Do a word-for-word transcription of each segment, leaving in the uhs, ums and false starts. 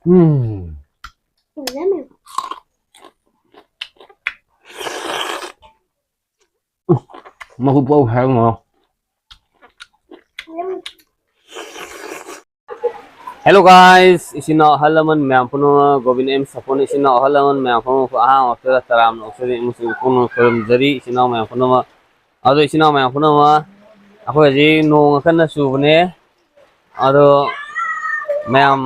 ꯎꯝ꯫ ꯐꯖꯅ꯫ ꯃꯈꯨꯠ ꯄꯣꯛ ꯍꯥꯏꯔꯝꯃꯣ꯫ Hello guys, ꯏꯆꯤꯟ ꯏꯅꯥꯎ ꯑꯍꯜ ꯂꯃꯟ ꯃꯌꯥꯝ ꯄꯨꯝꯅꯃꯛ, ꯒꯣꯕꯤꯟ ꯑꯦꯝ ꯁꯥꯄꯣꯟ ꯏꯆꯤꯟ ꯏꯅꯥꯎ ꯑꯍꯜ ꯂꯃꯟ ꯃꯌꯥꯝ ꯄꯨꯝꯅꯃꯛ ꯑꯍꯥꯟꯕ ꯃꯛꯇꯗ ꯇꯔꯥꯝꯅ ꯑꯣꯛꯆꯔꯤ ꯑꯃꯁꯨꯡ ꯏꯄꯨꯛꯅꯤꯡ ꯈꯣꯏꯔꯝꯖꯔꯤ ꯏꯆꯤꯟ ꯏꯅꯥꯎ ꯃꯌꯥꯝ ꯄꯨꯝꯅꯃꯛ꯫ ꯑꯗꯣ ꯏꯆꯤꯟ ꯏꯅꯥꯎ ꯃꯌꯥꯝ ꯄꯨꯝꯅꯃꯛ, ꯑꯩꯈꯣꯏ ꯍꯧꯖꯤꯛ ꯅꯣꯡ ꯀꯟꯅ ꯆꯨꯕꯅꯦ꯫ ꯑꯗꯣ ꯃꯌꯥꯝ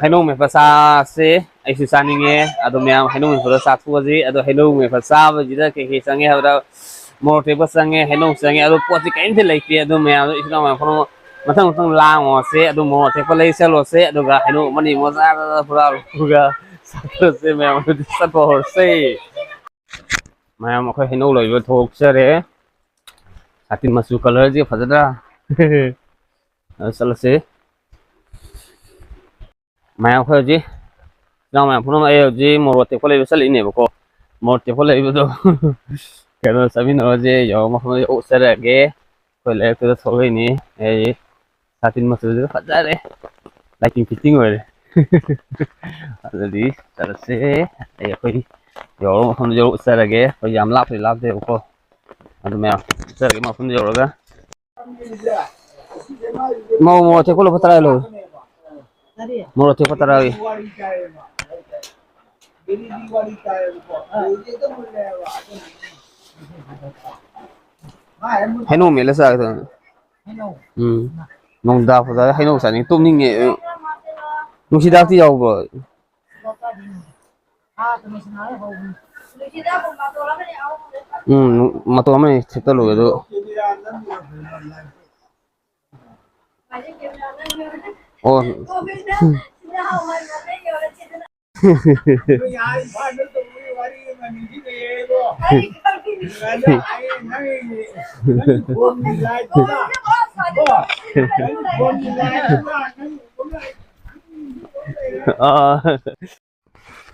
ꯍꯩꯅꯧ ꯃꯦꯠꯄ ꯆꯥꯁꯦ, ꯑꯩꯁꯨ ꯆꯥꯅꯤꯡꯉꯦ꯫ ꯑꯗꯣ ꯃꯌꯥꯝ ꯍꯩꯅꯧ ꯃꯦꯠꯄꯗꯣ ꯆꯥꯊꯣꯛꯑꯁꯤ꯫ ꯑꯗꯣ ꯍꯩꯅꯧ ꯃꯦꯠꯄ ꯆꯥꯕꯁꯤꯗ ꯀꯩ ꯀꯩ ꯆꯪꯉꯦ ꯍꯥꯏꯕꯗ ꯃꯣꯔꯣꯛ ꯇꯦꯛꯄ ꯆꯪꯉꯦ, ꯍꯩꯅꯧ ꯆꯪꯉꯦ, ꯑꯗꯣ ꯄꯣꯠꯁꯤ ꯀꯔꯤꯝꯇ ꯂꯩꯇꯦ꯫ ꯑꯗꯨ ꯃꯌꯥꯝꯗꯣ ꯏꯆꯤꯟ ꯏꯅꯥꯎ ꯃꯌꯥꯝ ꯄꯨꯝꯅꯃꯛ ꯃꯊꯪ ꯃꯊꯪ ꯂꯥꯡꯉꯣꯁꯦ, ꯑꯗꯨ ꯃꯣꯔꯣꯛ ꯑꯇꯦꯛꯄ ꯂꯩ ꯆꯠꯂꯣꯁꯦ, ꯑꯗꯨꯒ ꯍꯩꯅꯧ ꯑꯃꯅꯤ ꯃꯆꯥ ꯄꯨꯔꯥ ꯄꯨꯔꯥ ꯆꯠꯂꯁꯦ ꯃꯌꯥꯝ, ꯑꯗꯨꯗꯤ ꯆꯠꯄ ꯍꯧꯔꯁꯦ꯫ ꯃꯌꯥꯝ ꯑꯩꯈꯣꯏ ꯍꯩꯅꯧ ꯂꯩꯕ ꯊꯣꯛꯆꯔꯦ꯫ ꯁꯥꯇꯤꯟ ꯃꯆꯨ colourꯁꯦ ꯐꯖꯗ꯭ꯔꯥ? ꯑꯗꯨ ꯆꯠꯂꯁꯦ꯫ ꯃꯌꯥꯝ ꯑꯩꯈꯣꯏ ꯍꯧꯖꯤꯛ, ꯏꯅꯥꯎ ꯃꯌꯥꯝ ꯄꯨꯝꯅꯃꯛ, ꯑꯩ ꯍꯧꯖꯤꯛ ꯃꯣꯔꯣꯛ ꯑꯇꯦꯛꯄ ꯂꯩꯕ ꯆꯠꯂꯤꯅꯦꯕꯀꯣ꯫ ꯃꯣꯔꯣꯛ ꯑꯇꯦꯛꯄ ꯂꯩꯕꯗꯣ ꯀꯩꯅꯣ ꯆꯠꯃꯤꯟꯅꯔꯁꯦ, ꯌꯧꯔ ꯃꯐꯝꯗ ꯑꯣꯛꯆꯔꯒꯦ꯫ ꯑꯩꯈꯣꯏ ꯂꯩꯔꯛꯇꯨꯗ ꯊꯣꯛꯂꯛꯏꯅꯤ꯫ ꯑꯩ ꯁꯥꯇꯤꯟ ꯃꯆꯨꯁꯤꯗ ꯐꯖꯔꯦ, lighting fitting ꯑꯣꯏꯔꯦ꯫ ꯑꯗꯨꯗꯤ ꯆꯠꯂꯁꯦ꯫ ꯑꯩ ꯑꯩꯈꯣꯏ ꯌꯧꯔ ꯃꯐꯝꯗ ꯌꯧꯔ ꯎꯠꯆꯔꯒꯦ꯫ ꯑꯩꯈꯣꯏ ꯌꯥꯝ ꯂꯥꯞꯄꯗꯤ ꯂꯥꯞꯇꯦꯕꯀꯣ, ꯑꯗꯨ ꯃꯌꯥꯝ ꯎꯠꯆꯔꯒꯦ ꯃꯐꯝꯗ ꯌꯧꯔꯒ꯫ ꯃꯧ ꯃꯣꯔꯣꯛ ꯑꯇꯦꯛꯄ ꯂꯨꯄꯥ ꯇꯔꯥ ꯂꯧ꯫ ꯃꯣꯔꯣꯛ ꯑꯇꯦꯛꯄ ꯇꯔꯥꯒꯤ꯫ ꯍꯩꯅꯧ ꯃꯦꯠꯂ ꯆꯥꯒꯗꯕꯅꯤ꯫ ꯎꯝ꯫ ꯅꯣꯡ ꯇꯥꯔꯛꯄꯗ ꯍꯩꯅꯧ ꯆꯥꯅꯤꯡ ꯇꯨꯝꯅꯤꯡꯉꯦ꯫ ꯅꯨꯡꯁꯤꯗꯥꯛꯇꯤ ꯌꯥꯎꯕ꯭ꯔꯣ? ꯎꯝ, ꯃꯇꯣꯟ ꯑꯃꯅꯤ ꯊꯦꯠꯇꯠꯂꯨꯒꯦ ꯑꯗꯨ꯫ ꯑꯣ꯫ ꯑꯥ꯫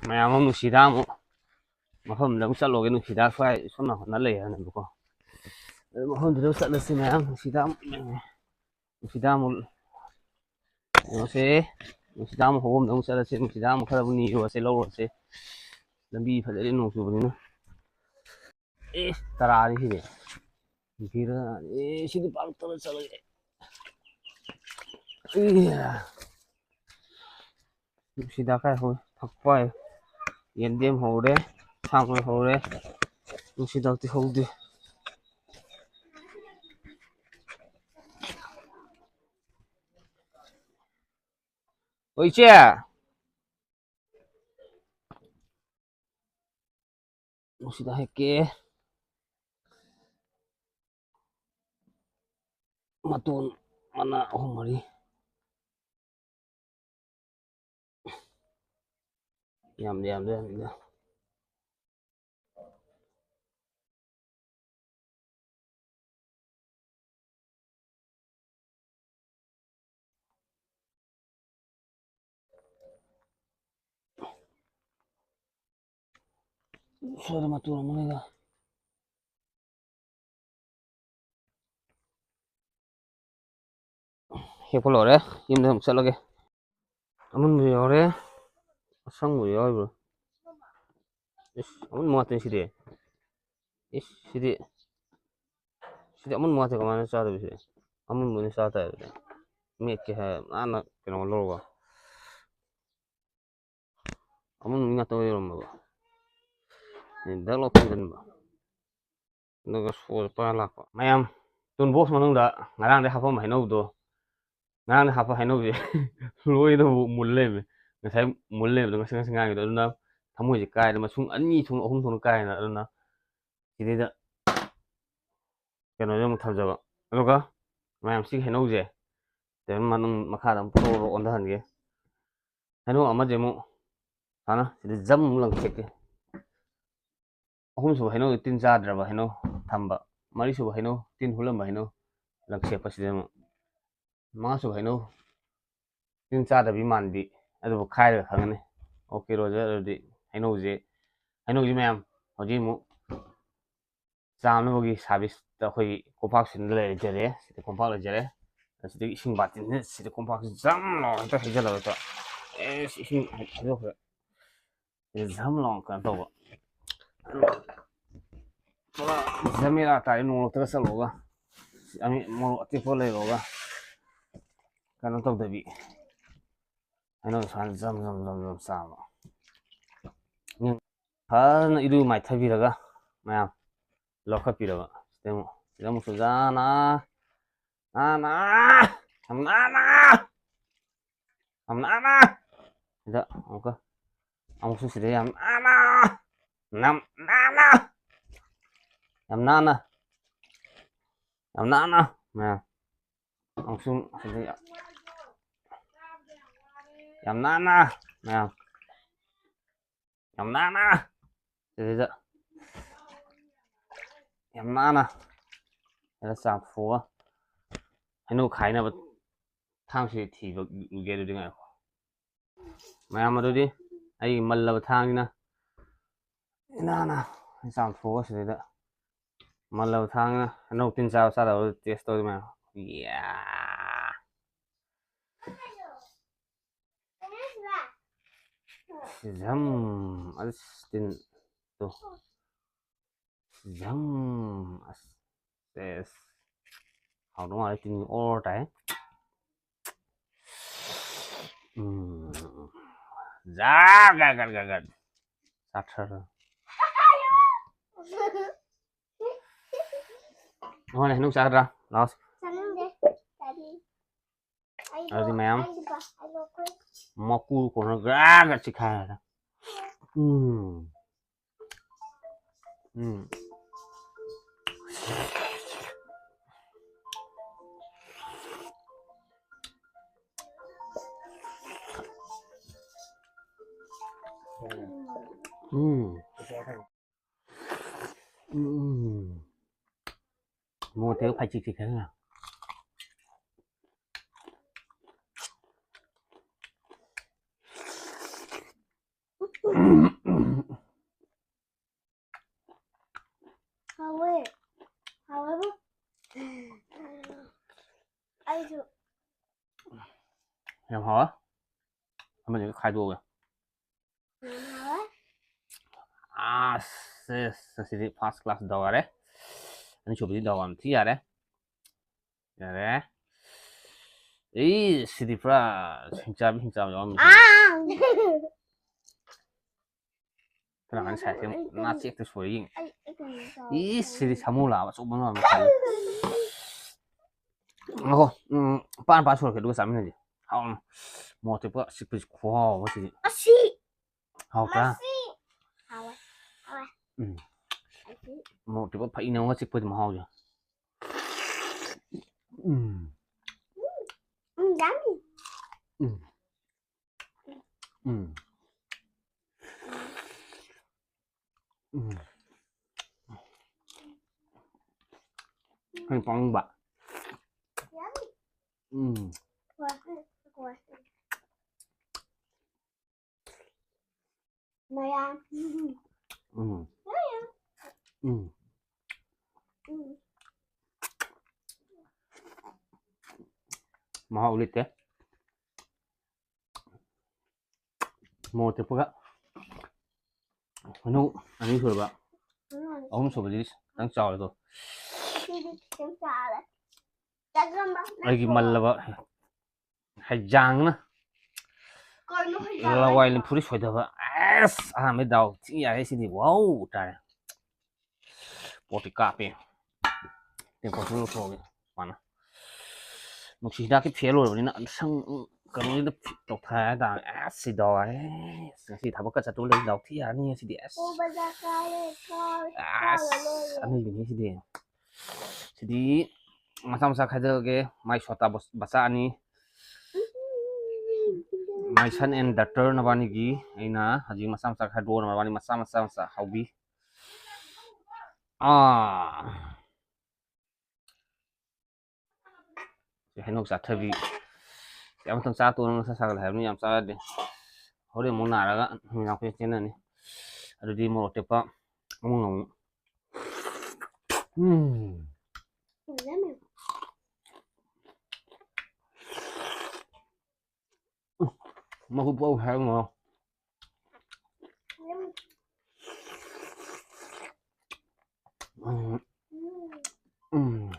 ꯃꯌꯥꯝ ꯑꯃ ꯅꯨꯡꯁꯤꯗ ꯑꯃꯨꯛ ꯃꯐꯝꯗ ꯑꯃꯨꯛ ꯆꯠꯂꯨꯒꯦ꯫ ꯅꯨꯡꯁꯤꯗ ꯁ꯭ꯋꯥꯏ ꯁꯣꯝ ꯅꯥꯀꯟꯗ ꯂꯩ ꯍꯥꯏꯅꯦꯕꯀꯣ꯫ ꯑꯗꯨ ꯃꯐꯝꯗꯨꯗ ꯆꯠꯂꯁꯤ ꯃꯌꯥꯝ꯫ ꯅꯨꯡꯁꯤꯗ ꯑꯃꯨꯛ ꯌꯦꯡꯉꯁꯦ꯫ ꯅꯨꯡꯁꯤꯗꯥꯛ ꯑꯃ ꯍꯧꯕꯝꯗ ꯑꯃꯨꯛ ꯆꯠꯂꯁꯦ, ꯅꯨꯡꯁꯤꯗꯥꯛ ꯑꯃ ꯈꯔ ꯑꯃꯨꯛ ꯅꯤꯔꯨꯔꯁꯦ, ꯂꯧꯔꯨꯔꯁꯦ꯫ ꯂꯝꯕꯤ ꯐꯖꯔꯦ ꯅꯣꯡ ꯆꯨꯕꯅꯤꯅ꯫ ꯑꯦ, ꯇꯔꯥꯅꯤ ꯁꯤꯗꯤ꯫ ꯅꯨꯡꯁꯤꯗ-, ꯑꯦ, ꯁꯤꯗꯤ ꯄꯥꯛ ꯇꯧꯔ ꯆꯠꯂꯒꯦ꯫ ꯑꯦ꯫ ꯅꯨꯡꯁꯤꯗꯥꯛ ꯀꯥꯏ ꯍꯧꯔꯦ? ꯐꯛꯄꯥꯏ, ꯌꯦꯟꯗꯦꯝ ꯍꯧꯔꯦ, ꯁꯥꯡꯉꯣꯏ ꯍꯧꯔꯦ, ꯅꯨꯡꯁꯤꯗꯥꯛꯇꯤ ꯍꯧꯗꯦ꯫ ꯑꯣ, ꯏꯆꯦ! ꯅꯨꯡꯁꯤꯗꯥꯛ ꯍꯦꯛꯀꯦ꯫ ꯃꯇꯣꯟ ꯃꯅꯥ ꯑꯍꯨꯝ ꯃꯔꯤ꯫ ꯌꯥꯝꯗꯦ, ꯌꯥꯝꯗꯦ, ꯌꯥꯝꯗꯦ꯫ ꯁ꯭ꯋꯥꯏꯗ ꯃꯇꯣꯟ ꯑꯃ ꯂꯩꯗ꯫ ꯍꯦꯛꯄ ꯂꯣꯏꯔꯦ, ꯌꯨꯝꯗ ꯑꯃꯨꯛ ꯆꯠꯂꯒꯦ꯫ ꯑꯃꯨꯟꯕ ꯌꯥꯎꯔꯦ, ꯑꯁꯪꯕ ꯌꯥꯎꯔꯤꯕ꯭ꯔꯣ? ꯏꯁ, ꯑꯃꯨꯟꯕ ꯉꯥꯛꯇꯅꯤ ꯁꯤꯗꯤ꯫ ꯏꯁ, ꯁꯤꯗꯤ, ꯁꯤꯗꯤ ꯑꯃꯨꯟꯕ ꯉꯥꯛꯇ ꯀꯃꯥꯏꯅ ꯆꯥꯗꯣꯏꯕ ꯁꯤꯗꯤ? ꯑꯃꯨꯟꯕ ꯑꯣꯏꯅ ꯆꯥ ꯇꯥꯔꯦ ꯑꯗꯨꯗꯤ꯫ ꯃꯦꯠꯀꯦ ꯍꯥꯏ, ꯅꯥꯟꯅ ꯀꯩꯅꯣ ꯂꯧꯔꯒ꯫ ꯑꯃꯨꯟꯕ ꯉꯥꯛꯇ ꯑꯣꯏꯔꯝꯃꯕ꯫ ꯑꯗꯩ ꯗꯛ ꯂꯥꯎ ꯊꯝꯖꯤꯟꯕ꯫ ꯑꯗꯨꯒ ꯁꯣꯗ ꯄꯥꯏꯔ ꯂꯥꯛꯄ꯫ ꯃꯌꯥꯝ, ꯇꯨꯜ ꯕꯣꯛꯁ ꯃꯅꯨꯡꯗ ꯉꯔꯥꯡꯗꯩ ꯍꯥꯞꯄꯝꯕ ꯍꯩꯅꯧꯗꯣ, ꯉꯔꯥꯡꯗꯩ ꯍꯥꯞꯄ ꯍꯩꯅꯧꯁꯦ ꯂꯣꯏꯅ ꯃꯨꯜ ꯂꯩꯔꯝꯃꯦ꯫ ꯉꯁꯥꯏ ꯃꯨꯜ ꯂꯩꯕꯗꯣ ꯉꯁꯤ, ꯉꯁꯤ ꯉꯥꯡꯉꯤꯗꯣ꯫ ꯑꯗꯨꯅ ꯊꯃꯣꯏꯁꯦ ꯀꯥꯏꯔꯦ꯫ ꯃꯁꯨꯡ ꯑꯅꯤ ꯊꯣꯛꯅ, ꯑꯍꯨꯝ ꯊꯣꯛꯅ ꯀꯥꯏꯅ꯫ ꯑꯗꯨꯅ ꯁꯤꯗꯩꯗ ꯀꯩꯅꯣꯁꯦ ꯑꯃꯨꯛ ꯊꯝꯖꯕ꯫ ꯑꯗꯨꯒ ꯃꯌꯥꯝ ꯁꯤꯒꯤ ꯍꯩꯅꯧꯁꯦ ꯇꯦꯕꯜ ꯃꯅꯨꯡ ꯃꯈꯥꯗ ꯑꯃꯨꯛ ꯄꯨꯊꯣꯛꯑꯒ ꯑꯣꯟꯊꯍꯟꯒꯦ꯫ ꯍꯩꯅꯧ ꯑꯃꯁꯦ ꯑꯃꯨꯛ ꯁꯨꯃꯥꯏꯅ ꯁꯤꯗ ꯖꯝ ꯑꯃꯨꯛ ꯂꯪꯊꯦꯛꯀꯦ꯫ ꯑꯍꯨꯝꯁꯨꯕ ꯍꯩꯅꯧꯗ ꯇꯤꯟ ꯆꯥꯗ꯭ꯔꯕ ꯍꯩꯅꯧ ꯊꯝꯕ, ꯃꯔꯤꯁꯨꯕ ꯍꯩꯅꯧ ꯇꯤꯟ ꯍꯨꯠꯂꯝꯕ ꯍꯩꯅꯧ ꯂꯪꯊꯦꯛꯄꯁꯤꯗ ꯑꯃꯨꯛ, ꯃꯉꯥꯁꯨꯕ ꯍꯩꯅꯧ ꯇꯤꯟ ꯆꯥꯗꯕꯤ ꯃꯥꯟꯕꯤ, ꯑꯗꯨꯕꯨ ꯈꯥꯏꯔꯒ ꯈꯪꯉꯅꯤ꯫ ꯑꯣꯀꯦ ꯔꯣꯖꯔ, ꯑꯗꯨꯗꯤ ꯍꯩꯅꯧꯁꯦ, ꯍꯩꯅꯧꯁꯦ ꯃꯌꯥꯝ ꯍꯧꯖꯤꯛ ꯑꯃꯨꯛ ꯆꯥꯝꯅꯕꯒꯤ ꯁꯥꯔꯚꯤꯁꯇ ꯑꯩꯈꯣꯏꯒꯤ ꯀꯣꯝꯄꯥꯛꯁꯤꯗ ꯂꯩꯖꯔꯦ꯫ ꯁꯤꯗ ꯀꯣꯝꯄꯥꯛ ꯂꯩꯖꯔꯦ꯫ ꯑꯁꯤꯗꯒꯤ ꯏꯁꯤꯡ ꯕꯥꯇꯤꯟꯁꯦ ꯁꯤꯗ ꯀꯣꯝꯄꯥꯛꯁꯤ ꯖꯝ ꯂꯥꯎꯅ ꯍꯦꯛꯇ ꯍꯩꯖꯜꯂꯒ ꯍꯦꯛꯇ, ꯑꯦꯁ, ꯏꯁꯤꯡ ꯍꯩꯗꯣꯛꯈ꯭ꯔꯦ꯫ ꯁꯤꯗ ꯖꯝ ꯂꯥꯎꯅ ꯀꯩꯅꯣ ꯇꯧꯕ꯫ ꯄꯨꯔꯥ ꯖꯃꯦꯂꯥ ꯇꯥꯔꯦ, ꯅꯣꯡꯂꯛꯇꯒ ꯆꯠꯂꯨꯔꯒ, ꯑꯃꯤ-, ꯃꯣꯔꯣꯛ ꯑꯇꯦꯛꯄ ꯂꯩꯔꯨꯔꯒ, ꯀꯩꯅꯣ ꯇꯧꯗꯕꯤ꯫ ꯍꯩꯅꯧ ꯁꯨꯃꯥꯏꯅ ꯖꯝ ꯖꯝ ꯖꯝ ꯖꯝ ꯆꯥꯕ꯫ ꯐꯖꯅ ꯏꯔꯨ ꯃꯥꯏꯊꯕꯤꯔꯒ ꯃꯌꯥꯝ ꯂꯧꯈꯠꯄꯤꯔꯕ꯫ ꯁꯤꯗ ꯑꯃꯨꯛ, ꯁꯤꯗ ꯑꯃꯨꯛꯁꯨ ꯖꯥꯅ, ꯅꯥꯅ, ꯌꯥꯝ ꯅꯥꯅ, ꯌꯥꯝ ꯅꯥꯅ꯫ ꯁꯤꯗ ꯑꯃꯨꯛꯀ, ꯑꯃꯨꯛꯁꯨ ꯁꯤꯗ ꯌꯥꯝ ꯅꯥꯅ, ꯌꯥꯝ ꯅꯥꯅ, ꯌꯥꯝ ꯅꯥꯅ, ꯌꯥꯝ ꯅꯥꯅ ꯃꯌꯥꯝ꯫ ꯑꯃꯨꯛꯁꯨ ꯁꯤꯗ ꯌꯥꯝ, ꯌꯥꯝ ꯅꯥꯅ ꯃꯌꯥꯝ꯫ ꯌꯥꯝ ꯅꯥꯟꯅ ꯁꯤꯗꯩꯗ ꯌꯥꯝ ꯅꯥꯟꯅ ꯁꯤꯗ ꯆꯥꯝꯊꯣꯛꯑꯒ ꯍꯩꯅꯧ ꯈꯥꯏꯅꯕ ꯊꯥꯡꯁꯤ ꯊꯤꯕꯒꯦ꯫ ꯑꯗꯨꯗꯤ ꯉꯥꯏꯈꯣ ꯃꯌꯥꯝ, ꯑꯗꯨꯗꯤ ꯑꯩꯒꯤ ꯃꯜꯂꯕ ꯊꯥꯡꯁꯤꯅ ꯏꯅꯥꯟꯅ ꯆꯥꯝꯊꯣꯛꯑꯒ ꯁꯤꯗꯩꯗ ꯃꯜꯂꯕ ꯊꯥꯡꯅ ꯍꯩꯅꯧ ꯇꯤꯟ ꯆꯥꯕ ꯆꯥꯗꯕ ꯇꯦꯁ ꯇꯧꯔꯤ ꯃꯌꯥꯝ꯫ ꯌꯥ꯫ ꯁꯤꯖꯝ꯫ ꯑꯁ ꯇꯤꯟ ꯇꯣ꯫ ꯁꯤꯖꯝ꯫ ꯑꯁ꯫ ꯑꯦꯁ꯫ ꯍꯥꯎꯗꯧ ꯃꯥꯜꯂꯦ, ꯇꯤꯟ ꯑꯣꯔ ꯇꯥꯏ꯫ ꯎꯝ꯫ ꯖꯥ ꯒꯠ ꯒꯠ ꯒꯠ ꯒꯠ꯫ ꯆꯥꯊꯔ꯫ ꯍꯣꯏꯅꯦ, ꯍꯩꯅꯧ ꯆꯥꯒꯗ꯭ꯔꯥ? ꯂꯥꯛꯑꯣ꯫ ꯆꯥꯅꯤꯡꯗꯦ꯫ ꯆꯥꯅꯤꯡ-, ꯑꯩꯗꯣ, ꯑꯗꯨꯗꯤ ꯃꯌꯥꯝ ꯑꯩꯗꯣ, ꯑꯩꯗꯣ ꯑꯩꯈꯣꯏ ꯃꯀꯨ ꯀꯣꯟꯅ ꯒ꯭ꯔꯥꯒ ꯆꯤꯛꯈꯥꯏꯔꯦ꯫ ꯎꯝ꯫ ꯎꯝ꯫ ꯎꯝ꯫ ꯎꯝ꯫ ꯃꯣꯔꯣꯛ ꯑꯇꯦꯛꯄ ꯐꯩꯆꯤꯛ ꯆꯤꯛꯈ꯭ꯔꯦ꯫ ꯍꯥꯎꯋꯦ꯫ ꯍꯥꯎꯋꯦꯕꯨ꯫ ꯑꯩꯁꯨ ꯌꯥꯝ ꯍꯥꯎꯋꯦ꯫ ꯑꯃꯁꯤꯒ ꯈꯥꯏꯗꯣꯛꯑꯒ꯫ ꯌꯥꯝ ꯍꯥꯎꯋꯦ꯫ ꯑꯁ, ꯑꯁ, ꯉꯁꯤꯗꯤ first class ꯗꯥꯎ ꯌꯥꯔꯦ꯫ ꯑꯅꯤꯁꯨꯕꯗꯤ ꯗꯥꯎ ꯌꯥꯝ ꯊꯤ ꯌꯥꯔꯦ꯫ ꯌꯥꯔꯦ꯫ ꯏ, ꯁꯤꯗꯤ ꯄꯨꯔꯥ ꯍꯤꯡꯆꯥꯕꯤ ꯍꯤꯡꯆꯥꯕ ꯌꯥꯎꯔꯝꯃꯤ꯫ ꯑꯥ! ꯀꯅꯥ ꯀꯅꯥ ꯁꯥꯏꯁꯦ? ꯑꯩ ꯀꯩꯅꯣ, ꯅꯥ ꯆꯦꯛꯇ ꯁꯣꯏꯔ ꯌꯦꯡꯉꯤ꯫ ꯑꯩ, ꯑꯩ ꯀꯩꯅꯣ ꯆꯥꯎ-, ꯏꯁ, ꯁꯤꯗꯤ ꯆꯥꯎ-, ꯁꯥꯃꯨ ꯂꯥꯛꯑꯕ ꯑꯆꯧꯕ ꯑꯃ ꯑꯃ ꯈꯜꯂꯤ꯫ ꯉꯥꯏꯈꯣ, ꯎꯝ, ꯄꯥꯟ ꯄꯥꯟ ꯁꯨꯔꯛꯀꯦ, ꯑꯗꯨꯒ ꯆꯥꯃꯤꯟꯅꯁꯤ꯫ ꯍꯥꯎꯅ꯫ ꯃꯣꯔꯣꯛ ꯑꯇꯦꯛꯄ ꯆꯤꯛꯄꯁꯤ ꯈꯨꯍꯥꯎ ꯑꯃ ꯁꯤꯗꯤ꯫ ꯑꯁꯤ! ꯍꯥꯎꯇ꯭ꯔꯥ? ꯃꯁꯤ! ꯍꯥꯎꯋꯦ꯫ ꯍꯥꯎꯋꯦ꯫ ꯎꯝ꯫ ꯑꯁꯤ! ꯃꯣꯔꯣꯛ ꯑꯇꯦꯛꯄ ꯐꯩꯅ ꯑꯃ ꯆꯤꯛꯄꯗꯤ ꯃꯍꯥꯎꯁꯦ꯫ ꯎꯝ꯫ ꯎꯝ, yummy꯫ ꯎꯝ꯫ ꯎꯝ꯫ ꯎꯝ꯫ ꯑꯩ ꯄꯪꯕ꯫ Yummy꯫ ꯎꯝ꯫ ꯍꯣꯏ, ꯍꯣꯏ꯫ ꯃꯌꯥꯝ꯫ ꯎꯝ꯫ ꯃꯌꯥꯝ꯫ ꯎꯝ꯫ ꯎꯝ꯫ ꯃꯍꯥꯎ ꯂꯩꯇꯦ꯫ ꯃꯣꯔꯣꯛ ꯑꯇꯦꯛꯄꯒ ꯍꯩꯅꯧ ꯑꯅꯤ ꯁꯨꯔꯕ, ꯎꯝ꯫ ꯑꯍꯨꯝ ꯁꯨꯕꯗꯤ ꯈꯤꯇꯪ ꯆꯥꯎꯔꯦ ꯑꯗꯣ꯫ ꯁꯤꯗꯤ ꯈꯤꯇꯪ ꯆꯥꯎꯔꯦ꯫ ꯆꯒꯝ ꯑꯃ ꯑꯩꯒꯤ ꯃꯜꯂꯕ ꯍꯩꯖꯥꯡꯅ ꯀꯩꯅꯣ ꯍꯩꯖꯥꯡ ꯂꯋꯥꯏ ꯍꯥꯏꯁꯤꯕꯣ? ꯂꯤꯝꯐꯨꯗꯤ ꯁꯣꯏꯗꯕ꯫ ꯑꯁ! ꯑꯍꯥꯟꯕꯩ ꯗꯥꯎ ꯊꯤ ꯌꯥꯔꯦ ꯁꯤꯗꯤ꯫ ꯋꯥꯎ! ꯇꯥꯔꯦ꯫ ꯄꯣꯠꯇꯤ ꯀꯥꯞꯄꯦ꯫ ꯇꯦꯡꯀꯣꯠꯁꯨ ꯂꯧꯊꯣꯛꯑꯒꯦ꯫ ꯁꯨꯃꯥꯏꯅ꯫ ꯅꯨꯡꯁꯤ ꯍꯤꯗꯥꯛꯀꯤ ꯐꯦꯜ ꯑꯣꯏꯔꯕꯅꯤꯅ ꯁꯪ-, ꯀꯩꯅꯣꯁꯤꯗ ꯐꯤꯠ ꯇꯧꯊꯥꯏ ꯍꯥꯏꯇꯥꯔꯦ꯫ ꯑꯁ! ꯁꯤ ꯗꯥꯎ ꯌꯥꯔꯦ꯫ ꯉꯁꯤ ꯊꯕꯛꯀ ꯆꯠꯇꯧ ꯂꯩ꯫ ꯗꯥꯎ ꯊꯤ ꯌꯥꯔꯅꯤ ꯉꯁꯤꯗꯤ꯫ ꯑꯁ! ꯎꯕꯗ ꯀꯥꯔꯦ, ꯀꯥꯔꯦ, ꯑꯁ! ꯀꯥꯔꯦ, ꯂꯣꯏꯔꯦ꯫ ꯑꯅꯩꯕꯤꯅꯤ ꯁꯤꯗꯤ꯫ ꯁꯤꯗꯤ ꯃꯆꯥ ꯃꯆꯥ ꯈꯥꯏꯗꯣꯛꯑꯒꯦ꯫ ꯃꯥꯏ ꯁꯣꯇꯥ ꯕꯁ-, ꯕꯆꯥ ꯑꯅꯤ꯫ My son and daughter ꯅꯕꯥꯅꯤꯒꯤ ꯑꯩꯅ ꯍꯧꯖꯤꯛ ꯃꯆꯥ ꯃꯆꯥ ꯈꯥꯏꯗꯣꯛꯑ ꯅꯕꯥꯅꯤ ꯃꯆꯥ ꯃꯆꯥ ꯃꯆꯥ ꯍꯥꯎꯕꯤ꯫ ꯑꯥ꯫ ꯁꯤ ꯍꯩꯅꯧ ꯆꯥꯊꯕꯤ꯫ ꯁꯤ ꯑꯃꯇꯪ ꯆꯥ ꯇꯣꯛꯑꯒ ꯅꯁꯥ ꯁꯥꯒꯠꯂꯦ ꯍꯥꯏꯕꯅꯤ, ꯌꯥꯝ ꯆꯥ ꯌꯥꯗꯦ꯫ ꯍꯣꯔꯦꯟ ꯑꯃꯨꯛ ꯅꯥꯔꯒ ꯅꯨꯃꯤꯗꯥꯡ ꯑꯩꯈꯣꯏ ꯆꯦꯟꯅꯅꯤ꯫ ꯑꯗꯨꯗꯤ ꯃꯣꯔꯣꯛ ꯑꯇꯦꯛꯄ ꯑꯃ ꯉꯧ-, ꯎꯝ꯫ ꯐꯖꯅ꯫ ꯃꯍꯨꯠ ꯄꯧ ꯍꯥꯏꯔꯝꯃꯣ꯫ ꯎꯝ꯫ ꯎꯝ꯫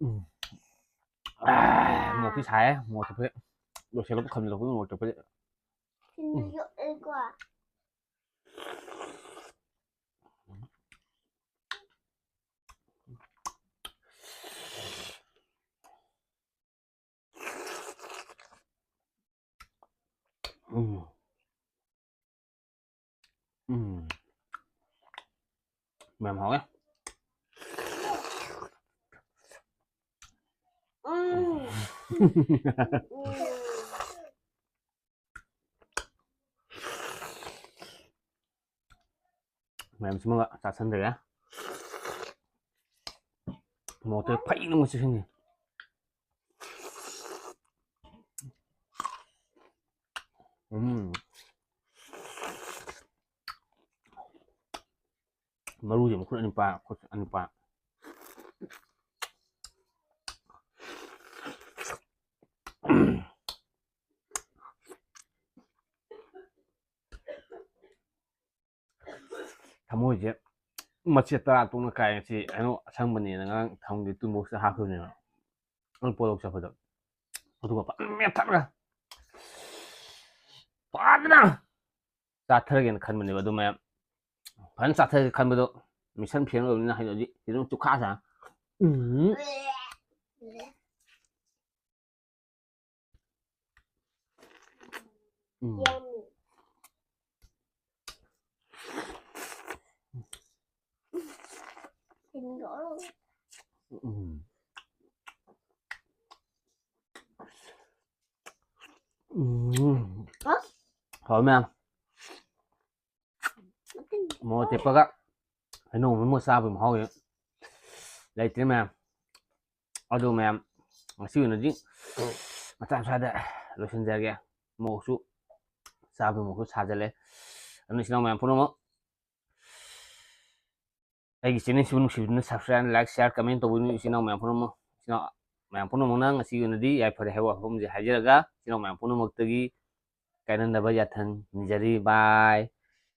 ꯎꯝ꯫ ꯑꯥ, ꯃꯣꯔꯣꯛꯇꯤ ꯁꯥꯏꯌꯦ꯫ ꯃꯣꯔꯣꯛ ꯇꯦꯛꯄꯁꯦ ꯂꯣꯏꯁꯤꯜꯂꯛꯄ ꯈꯝꯖꯤꯜꯂꯛꯄꯒꯤ ꯃꯣꯔꯣꯛ ꯇꯦꯛꯄꯁꯦ꯫ ꯁꯤꯡꯖꯨ ꯌꯣꯠꯂꯦꯀꯣ꯫ ꯎꯝ꯫ ꯎꯝ꯫ ꯃꯌꯥꯝ ꯍꯥꯎꯋꯦ꯫ ꯎꯝ꯫ ꯎꯝ꯫ ꯃꯌꯥꯝꯁꯤꯃꯒ ꯆꯥꯁꯟꯖꯔꯦ꯫ ꯃꯣꯔꯣꯛꯇꯨ ꯐꯩꯅ ꯑꯃꯨꯛ ꯆꯨꯁꯟꯉꯦ꯫ ꯎꯝ꯫ ꯃꯔꯨꯁꯦ ꯃꯈꯨꯠ ꯑꯅꯤ ꯄꯥꯏ, ꯈꯨꯠ ꯑꯅꯤ ꯄꯥꯏ꯫ ꯊꯃꯣꯏꯁꯦ ꯃꯆꯦꯠ ꯇꯔꯥ ꯇꯣꯛꯅ ꯀꯥꯏ꯫ ꯉꯁꯤ ꯍꯩꯅꯧ ꯑꯁꯪꯕꯅꯦꯅ ꯉꯔꯥꯡ ꯊꯝꯒꯦ ꯇꯨꯝꯕꯣꯛꯁꯇ ꯍꯥꯞꯈꯤꯕꯅꯦꯕ꯫ ꯑꯩꯅ ꯄꯣꯂꯧ ꯆꯠꯄꯗ꯫ ꯑꯗꯨꯒ ꯐꯖꯅ ꯃꯦꯠꯊꯠꯂꯒ ꯐꯖꯅ ꯆꯥꯊꯔꯒꯦꯅ ꯈꯟꯕꯅꯦꯕ꯫ ꯑꯗꯨ ꯃꯌꯥꯝ ꯐꯖꯅ ꯆꯥꯊꯔꯒꯦ ꯈꯟꯕꯗꯣ mission fail ꯑꯣꯏꯕꯅꯤꯅ ꯍꯥꯏꯗꯤ ꯍꯧꯖꯤꯛ ꯁꯤꯗ ꯑꯗꯨꯝ ꯆꯨꯈꯥ ꯁꯥ꯫ ꯎꯝ꯫ ꯎꯝ꯫ Yummy. ꯎꯝ꯫ ꯎꯝ꯫ ꯍꯥꯎ? ꯍꯥꯎ ꯃꯌꯥꯝ꯫ ꯃꯣꯔꯣꯛ ꯑꯇꯦꯛꯄꯒ ꯍꯩꯅꯧ ꯑꯃꯨꯟꯕꯒ ꯆꯥꯕꯒꯤ ꯃꯍꯥꯎꯁꯦ ꯂꯩꯇ꯭ꯔꯦ ꯃꯌꯥꯝ꯫ ꯑꯗꯨ ꯃꯌꯥꯝ, ꯉꯁꯤ ꯑꯣꯏꯅꯗꯤ ꯃꯇꯥꯡ ꯁ꯭ꯋꯥꯏꯗ ꯂꯣꯏꯁꯤꯟꯖꯔꯒꯦ꯫ ꯃꯣꯔꯣꯛꯁꯨ ꯆꯥꯕꯒꯤ ꯃꯣꯔꯣꯛꯁꯨ ꯁꯥꯖꯜꯂꯦ꯫ ꯑꯗꯨꯅ ꯏꯆꯤꯟ ꯏꯅꯥꯎ ꯃꯌꯥꯝ ꯄꯨꯝꯅꯃꯛ ꯑꯩꯒꯤ channel ꯁꯤꯕꯨ ꯅꯨꯡꯁꯤꯕꯤꯗꯨꯅ subscribe, like, share, comment ꯇꯧꯕꯤꯌꯨ ꯏꯆꯤꯟ ꯏꯅꯥꯎ ꯃꯌꯥꯝ ꯄꯨꯝꯅꯃꯛ꯫ ꯏꯆꯤꯟ ꯏꯅꯥꯎ ꯃꯌꯥꯝ ꯄꯨꯝꯅꯃꯛꯅ ꯉꯁꯤꯒꯤ ꯑꯣꯏꯅꯗꯤ ꯌꯥꯏꯐꯔꯦ ꯍꯥꯏꯕ ꯋꯥꯐꯝꯁꯦ ꯍꯥꯏꯖꯔꯒ, ꯏꯆꯤꯟ ꯏꯅꯥꯎ ꯃꯌꯥꯝ ꯄꯨꯝꯅꯃꯛꯇꯒꯤ ꯀꯥꯏꯅꯅꯕ ꯌꯥꯊꯪ ꯅꯤꯖꯔꯤ꯫ Bye꯫